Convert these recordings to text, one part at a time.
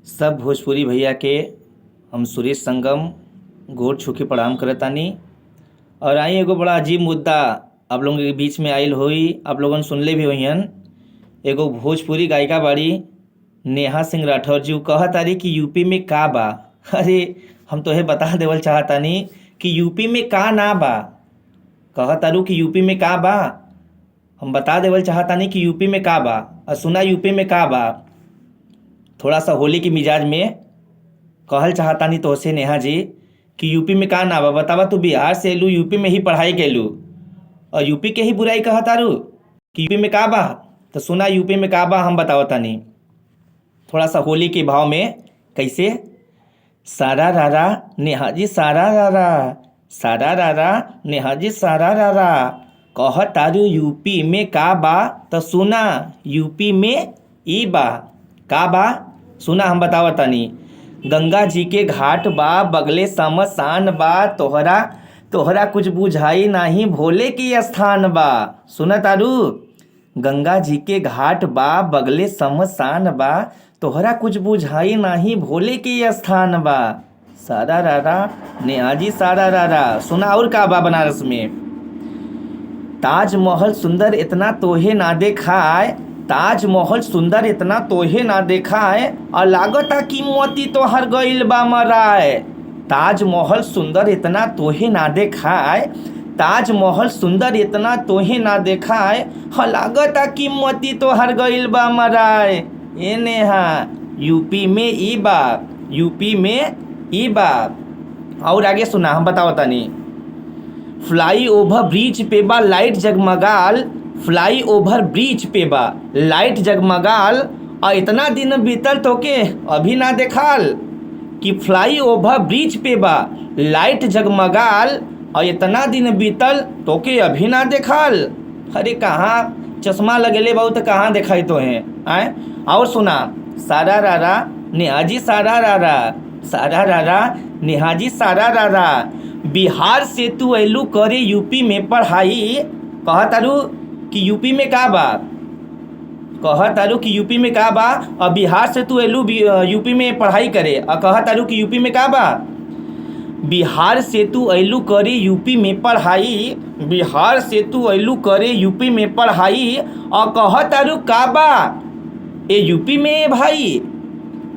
सब भोजपुरी भैया के हम सुरेश संगम गोर छू के प्रणाम करतानी। और आई एगो बड़ा अजीब मुद्दा आप लोगन के बीच में आइल होई, आप लोगन सुनले भी होइहन। एगो भोजपुरी गायिका बाड़ी नेहा सिंह राठौर जी, उ कहतारी कि यूपी में का बा। अरे हम तोहे बता देवल चाहतानी कि यूपी में का ना बा। कहतारू कि यूपी में का बा, हम बता देवल चाहतानी कि यूपी में का बा। और सुना यूपी में का बा, थोड़ा सा होली के मिजाज में कहल चाहतानी तोहसे नेहा जी कि यूपी में का ना बा। बतावा, तू बिहार से एलू, यूपी में ही पढ़ाई कैलू और यूपी के ही बुराई कहतारू कि यूपी में का बा। तो सुना यूपी में का बा, हम बतावतानी थोड़ा सा होली के भाव में कैसे। सारा रारा नेहा जी सारा रारा, सारा रारा नेहा जी सारा रारा, कहतारू यूपी में का बा। तो सुना यूपी में ई बा, का बा सुना हम बतावतानी। गंगा जी के घाट बा, बगले शमशान बा, तोहरा तोहरा कुछ बुझाई नाही भोले की स्थान बा। सुना तारू, गंगा जी के घाट बा, बगले शमशान बा, तोहरा कुछ बुझाई नाही भोले के स्थान बा। सारा रारा नेहा जी सारा रारा। सुना और का बा बनारस में। ताजमहल सुंदर इतना तोहे ना देखाए, ताजमहल सुंदर इतना तोहे ना देखाए, और लागता कि मोती तोहर गइल बा मराए। ताजमहल सुंदर इतना तोहे ना देखाए, ताजमहल सुंदर इतना तोहे ना देखाए, और लागता कि मोती तोहर गइल बा मराए। ए नेहा, यूपी में ई बा, यूपी में ई बा। और आगे सुना हम बतावतानी। फ्लाई ओवर ब्रिज पे बा लाइट जगमगाल, फ्लाई ओवर ब्रिज पे बा लाइट जगमगाल, और इतना दिन बीतल तोके अभी ना देखाल। कि फ्लाई ओवर ब्रिज पे बा लाइट जगमगाल, और इतना दिन बीतल तोके अभी ना देखाल। अरे कहाँ चश्मा लगेले बहु तो कहाँ देखाई तो है आए। और सुना सारा रारा नेहा जी सारा रारा, सारा रारा नेहा जी सारा रारा, बिहार से तू ऐलू करे यूपी में पढ़ाई। कहतारू कि यूपी में का बा, कहतारू कि यूपी में का बा, और बिहार से तू ऐलू यूपी में पढ़ाई करे, और कहतारू कि यूपी में का बा। बिहार से तू ऐलू करे यूपी में पढ़ाई, बिहार से तू ऐलू करे यूपी में पढ़ाई, और कहतारू का बा ए यूपी में भाई।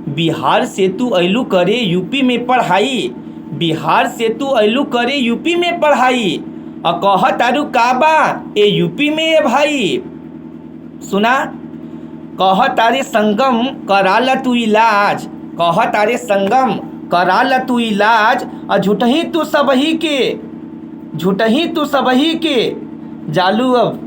बिहार से तू ऐलू करे यूपी में पढ़ाई, बिहार से तू ऐलू करे यूपी में पढ़ाई, और कहतारू का बा ए यूपी में ए भाई। सुना, कहतारे संगम कराला तू इलाज, कहतारे संगम कराला तू इलाज, और झूठही तू सबही के, झूठही तू सबही के जालू अब